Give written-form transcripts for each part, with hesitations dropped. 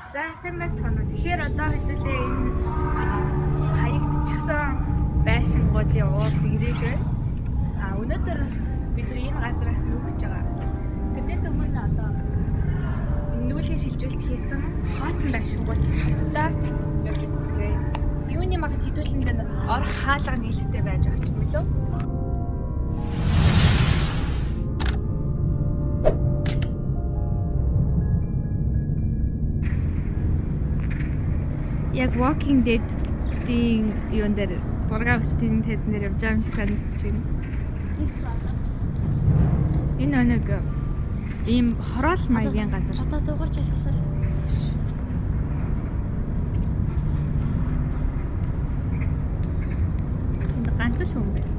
За, сайн байцгаана уу. Тэгэхээр одоо хэдүүлээ энэ хаягдчихсан байшингуудын уулд ирээд байна. Өнөөдөр бид нар энэ газараас нүүгэж байгаа. Тэрнээс өмнө одоо энэ нүүлгийн шилжүүлэлт хийсэн хоосон байшингууд хамтдаа явж үзцгээе. Юуны магад хэдүүлэнд орох хаалга нээлттэй байж байгаа ч юм лөө. Яг Walking Dead-ийн юун дээр зураг авалтын тайзан дээр явж байгаа юм шиг санагдчих байна. Энэ нэг ийм хороол маягийн газар. Одоо дуугарч ялхалаар. Энд ганц л хүн байна.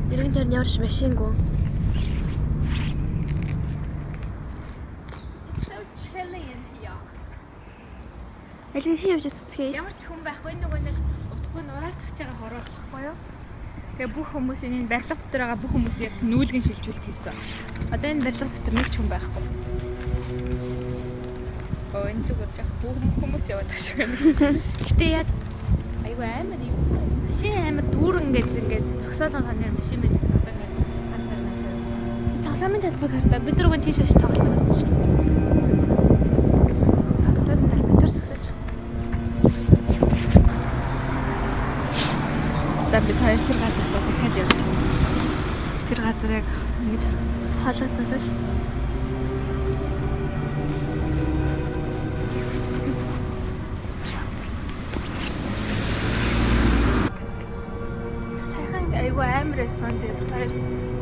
Эргэн тойрон ямар ч машингүй. It's so chilly in here. Аль тийш явж үзцгээе. Ямар ч хүн байхгүй, нөгөө нэг утгагүй нураагдах байгаа хороол байхгүй юу? Тэгээ бүх хүмүүс энэ барилга дотор байгаа бүх хүмүүс яг нүүлгэн шилжүүлэлт хийсэн. Одоо энэ барилга дотор нэг ч хүн байхгүй. Өө, энэ зүгээр жах бүх хүмүүс яваад байгаа шиг байна. Гэтэ яг айгүй амар юм. Машин амар дүүрэн ингээд ингээд зогсоолгон ханаар машин байдаг гэсэн, одоо ингээд ганц хоёр ганц хоёр. Тоглоомын талбайг хардаа. Бид нар уг нь тийш очиж тоглодог байсан шин. Тоглоомын талбай дээр зогсоож байгаа. За, бид хоёр тэр газар руу дахиад явж байна. Тэр газар яг ингэж харагдсан. Хоолоос болол. Сайхан айгүй амар байсан. Тэгээд бид хоёр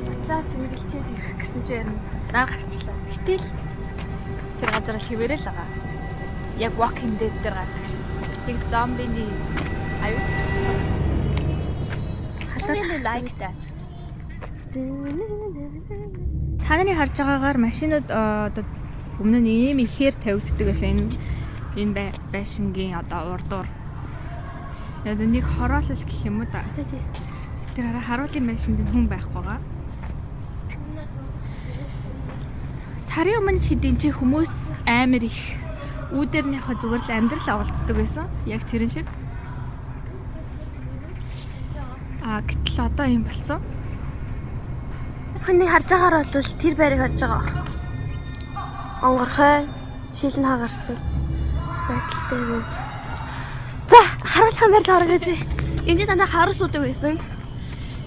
буцаа цэнгэлчээд ирэх гэсэн чинь нар гарчлаа. Гэтэл тэр газар л хэвээрээ л байгаа. Яг Walking Dead дээр гардаг шиг. Яг зомбиний аюул төрсөн газар. Халуун like that. Та нарын харж байгаагаар машинууд одоо өмнө нь ийм ихээр тавигддаг байсан энэ байшингийн одоо урдуур. Одоо нэг хороолол гэх юм уу да. Тэр хараа, харуулын байшинд нь хүн байхгүй байгаа. Сарын өмнө хэд энэ чи хүмүүс амар их үүдэрнийхөө зүгээр л амьдрал оволцдог байсан. Яг тэрэн шиг. Гэтэл одоо юм болсон. Хүний харж байгаагаар бол тэр байрыг харж байгаа. Онгорхой шилэн хагарсан байдалтай байна. За, харуулхан байр руу ороод үзье. Энд чинь дандаа харус суудаг байсан.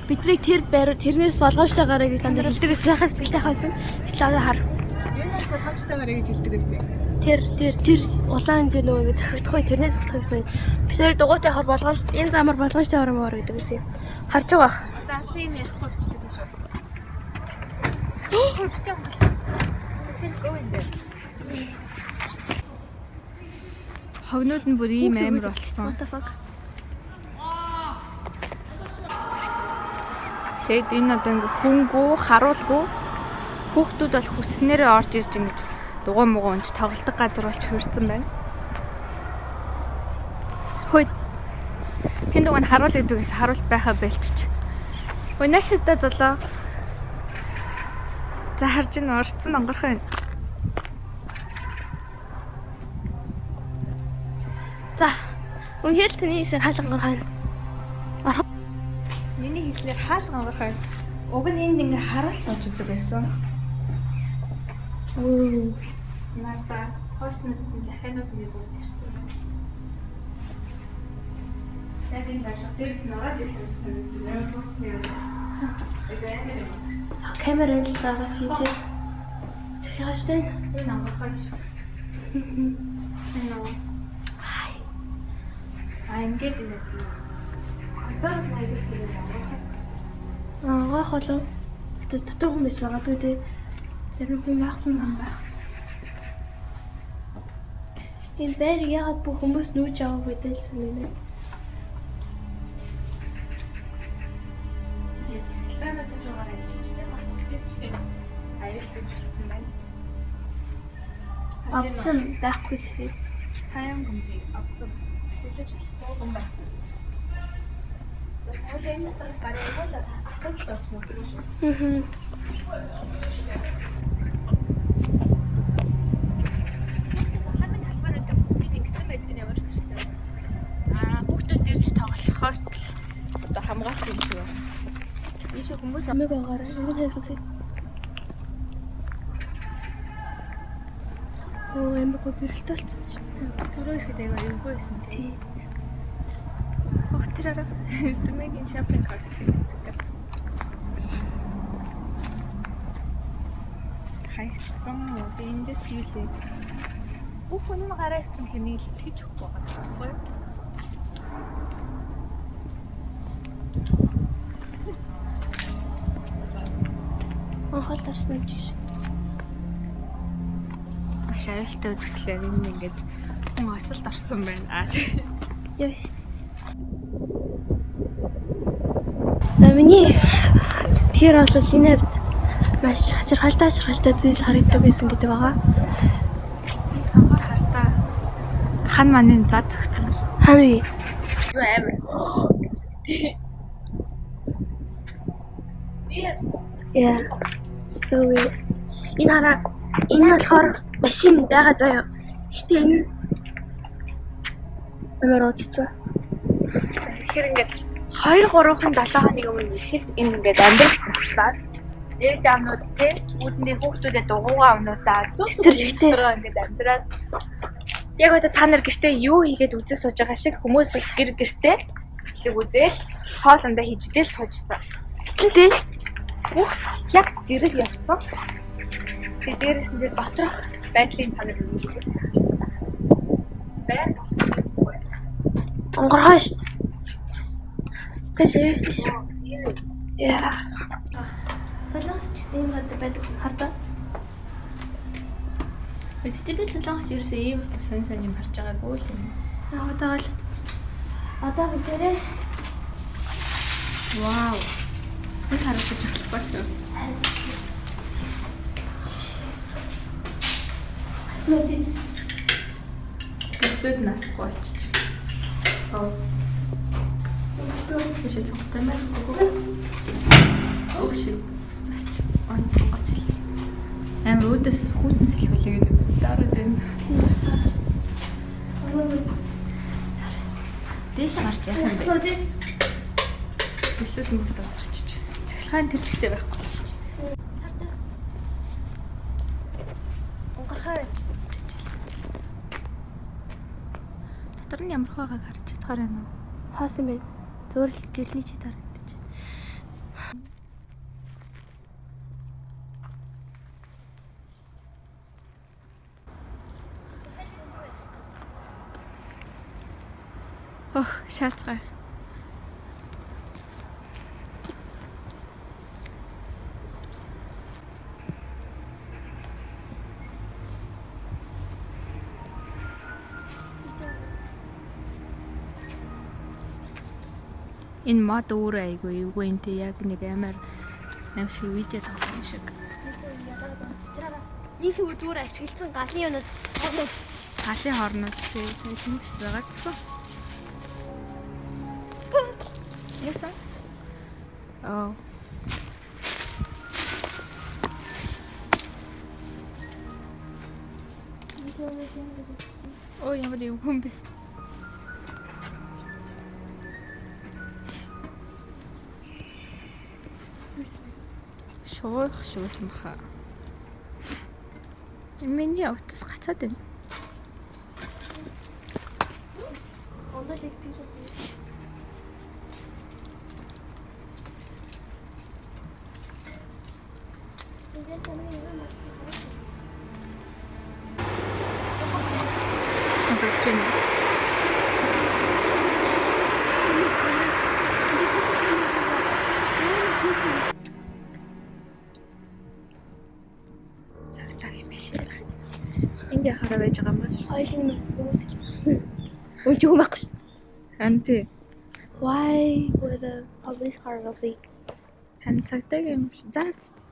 Биднийг тэр байр тэрнээс болгоомжтой гараа гэж дандаа хэлдэг байсан. Сайхан сэтгэлтэй байсан. Гэтэл одоо хар. Юунаас боломжтой гараа гэж хэлдэг байсан юм. Тэр улаан тэр нөгөө ингэ зохигдохгүй тэрнээс болох гэсэн. Бид тэр дугуйтай хор болгоомж энэ замаар болгоомжтой оромоор гэдэг байсан юм. Харж байгаа бах. Одоо алсын юм ярихгүй бичлэг шүү. Хогнууд нь бүр ийм амар болсон. What the fuck? Тэгэд энэ одоо ингээ хүнгүү, харуулгүй, хүүхдүүд бол хүснээрээ орж ирж ингэж дугуй мугуй унж тоглодог газар болж хувирсан байна. Хөөе. Тэнд уг нь харуул гэдгээс харуулт байхаа болчих. Ой, наашидаа золоо. За, харж ин орцсон онгорхой байна. За. Үнэхээр л таны эсээр хаалга гарах. Миний хэлснээр хаалга онгорхой. Уг нь энд ингээ харуул сууж идэг байсан. Өө. Нарда хоошнууд нь захианууд нь бүгд ирсэн байна. Яг энэ барилга дээрс нь ороод ирэх юм санагдаж байна. Амар хуучны юм. Айгүй амар юм. Камер л дагаас тийч. Захиагаш тань. Энэ онгорхой шиг. Энэ үү? Хай. Ингээд ингэ тийм. Одоо л айгүй шиг онгорхой. Гойх болов. Тэр дотор хүн биш магадгүй те. Зарим хүн байхгүй юм байх. Энэ байр яагаад бүх хүмүүс нүүж аваагүй дээ л санагдана. Тэгээд цахилгаануудын дугаар ажиллаж байгаа багцчтэй аюул гэж болсон байна. Авсан байхгүй гэсэн. Саян гүмзий авсан. Ашиглаж болохгүй юм байхгүй. За, цаашаа энэ дотроос гарах бол асуудал болж магадгүй шүү. Аа. Амиг байгаарай. Ингэж хайгсаа. Оо, амар гоо гэрэлтэй болсон шүү дээ. Түрүү ирэхэд аяга эвгүй байсан тий. Тий. Ох, тэр араа. Дүмэгийн shopping cart шиг гэдэг. Хайцсан уу? Би эндээс юу лээ? Бүх хүн нь гараа ирсэн хэнийг л итгэж өгөхгүй байгаа байхгүй юу? Анхаал орсон юм чи. Маш аюултай үзэгдлээ. Энэ ингэж хүн осолд орсон байна. Аа. Яа. За, миний тэгэхээр бол энэ хавьд маш хачирхалтай хачирхалтай зүйл харагддаг байсан гэдэг байгаа. Цонхоор хартаа хан манын зад зөгцөн байна. Хаана вэ? Юу амар. Yeah. So weird. Энэ хараа, энэ нь болохоор машин байгаа заяа. Гэхдээ энэ нь амар удацсан. За, тэгэхээр ингээд 2 3-хан 7 хоногийн өмнө ирэхэд энэ ингээд амьдрал болчлаа. Ээж аавнууд те үүдэндээ хүүхдүүдэд дугуугаа унуулаад зүс Цэцэрлэгтэй. ингээд амьдраад яг одоо та нар гэртээ юу хийгээд үзээ сууж байгаа шиг хүмүүс бас гэр гэртээ бичлэг үзээл хоолундаа хийж идэл суужсан. Гэтэл те Бүх яг зэрэг явцсан. Тэгээ дээрээс нь тэр доторх байдлын та нар юу сайн харсан. Байр болохоор онгорхой шүү дээ. Тэш. Яа. Солонгос ч гэсэн ийм газар байдаг хардаа. Гэтэ би солонгос ерөөсөө ийм сонь сонь юм харж байгаагүй л юм. Яг одоо л одоо бүгдээрээ Вау. Энэ харагдаж болохгүй шүү. Смози. Гэрлүүд насахгүй болчих. Оо. Зөв биш цогтой байна. Оо shit. Нас чи он очлоо. Амар үүдээс хүүтэн сэлхүүлээ гэдэг. Дараад байна. Дээшээ гарч яах юм бэ? Смози. Гэрлүүд мөрд оторчиж. Цахилгаан тэр чигтээ байхгүй болчих. Хардаа. Онгорхой. Дотор нь ямар байгааг харж чадхаар байна уу? Хоосон байна. Зүгээр л гэрлийн чид харагдаж байна. Ох, шаацгаа. Энэ мод өөрөө айгүй эвгүй энэ тэ яг нэг амар аим шиг видео тоглоом шиг. Нэг зүгээр ашигласан галын юмнууд хорнууд. Галын хорнууд тий тэнэс байгаа гэсэн. Яасан? Аа. Оо, ямар эвгүй юм бэ? Шуух шиг байсан баха. Миний утас гацаад байна. Ондол их тийш. Сонсогдож байна. Цаг цаг юм биш. Энд яхаараа байж байгаа юм бол. Хоёлын хүмүүс. Үн ч юм байхгүй ш. Харин тий. Why would a police car be? Харин цагтаагийн юм шиг. За ц.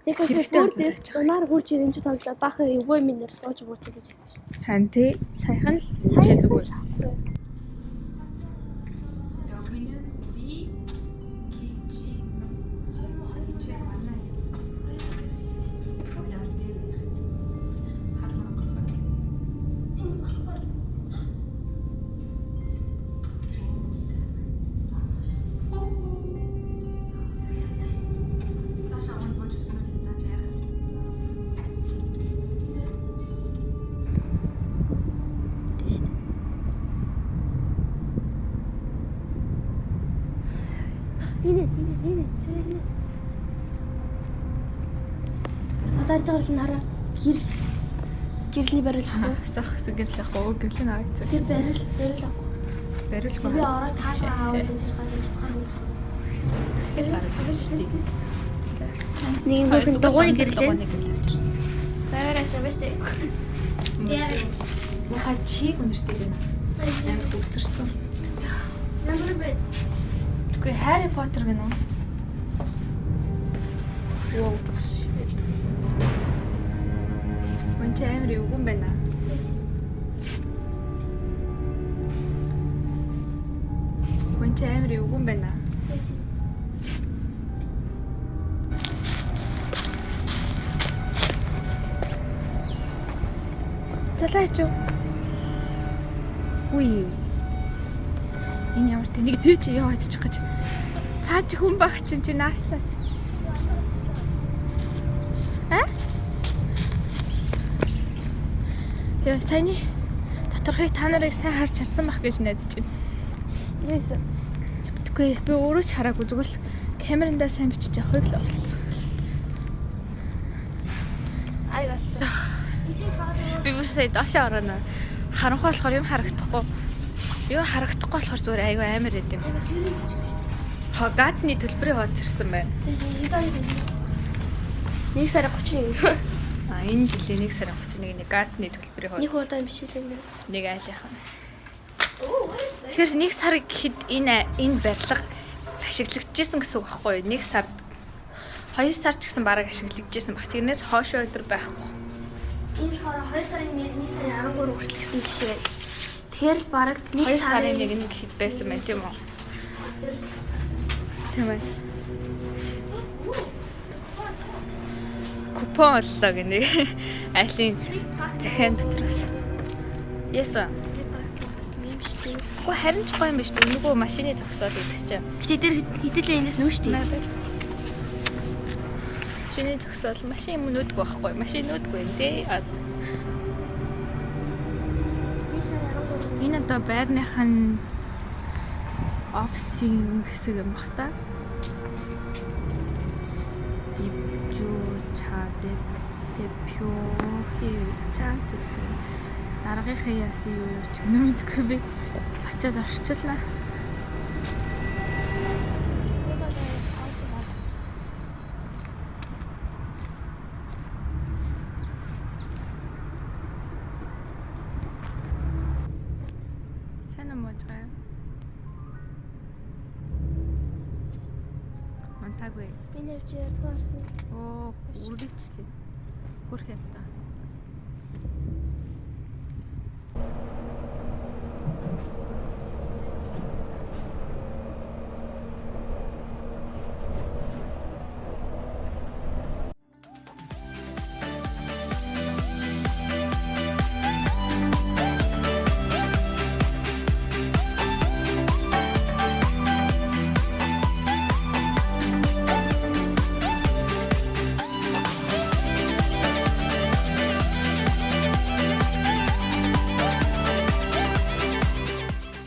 Тэгэхээр Хэрэгтэй бүр бол дээр очих. зунаар хурж ирэн чи тоглоо. Баахан эвгүй минь сууж бууцсан гэж хэлсэн ш. Харин тий. Саяхан л чи зүгээр. 여기는 우리 기지 기지 만나요. Энэ энэ энэ энэ. Одоо харж байгаа л нь хараа. Гэрэл. Гэрлийн бариулах. Сах гэсэн гэрэл ах уу гэрлийн аваацсан. Тэр бариул бариул ахгүй. Бариулахгүй. Би ороод хаашаа аавал гэж гарч чадах юм. Тэгэж гарсан шүү дээ. Нэг юм хөрхөн дугуйны гэрлээ. Дугуйны гэрэл авчирсан. Цаараа сайн байна шүү дээ. Муха чиг үнэртэй байна. Амар дүгцэрсэн. Ямар бэ? Тэгвэл Harry Potter гэнэ үү? Wow. Shit. Мөн чи амар эвгүй юм байна. Мөн чи амар эвгүй юм байна. Залаа чи. Үгүй. Энэ ямар тэнийг хээ чи яваа очих гэж. Цаа чи хүн баг чинь чи наашлаач. А? Яа, саяны доторхыг та нарыг сайн харж чадсан байх гэж найдаж байна. Юусэн? Тэгвэл би өөрөө ч хараагүй зүгээр л камерандаа сайн бичиж явахыг л оролцсон. Айгаас. Би бүр сая доошоо орооно. Харанхуй болохоор юм харагдахгүй. Юм харагдахгүй болохоор зүгээр айгүй амар байд юм. Газны төлбөрийн хуудас ирсэн байна. 1 сарын 31. А энэ жилийн 1 сарын 31-ний газны төлбөрийн хуудас. Нэг удаа юм биш л юм. Нэг айлынх нь. Тэгэхээр 1 сар гэхэд энэ барилга ашиглагдчихсэн гэсэн үг байхгүй юу? 1 сард 2 сар ч гэсэн бараг ашиглагдчихсэн баг. Тэрнээс хойшоо өдөр байхгүй. Энэ болохоор 2 сарын 1-ээс 1 сарын 13 хүртэл гэсэн жишээ байна. Тэгэхээр бараг 1 2 сарын 1 гэхэд байсан байна тийм үү? Тийм ээ. Купон оллоо гэнэ. Айлын захиан дотроос. Яасан? Гэхдээ харин ч гоё юм биш үү? Нөгөө машины зогсоол гэдэг чинь. Гэтэ тэр хэдүүлээ энэс нүү шүү дээ. Машины зогсоол машин юм нүүдгүй байхгүй. Машин нүүдгүй юм тий. Энэ одоо байрных нь офисын хэсэг юм бах та. Ибжүү ча дэпё хэ ча дэпё даргийнхаа яасан юу юу ч гэнэ мэдгүй би очиод орчуулнаа. Сайн юм уу жаа? Мантаагүй. Би нэрч ярьдгүй орсон. Оо, үргэлжлээ. Хөрх явта.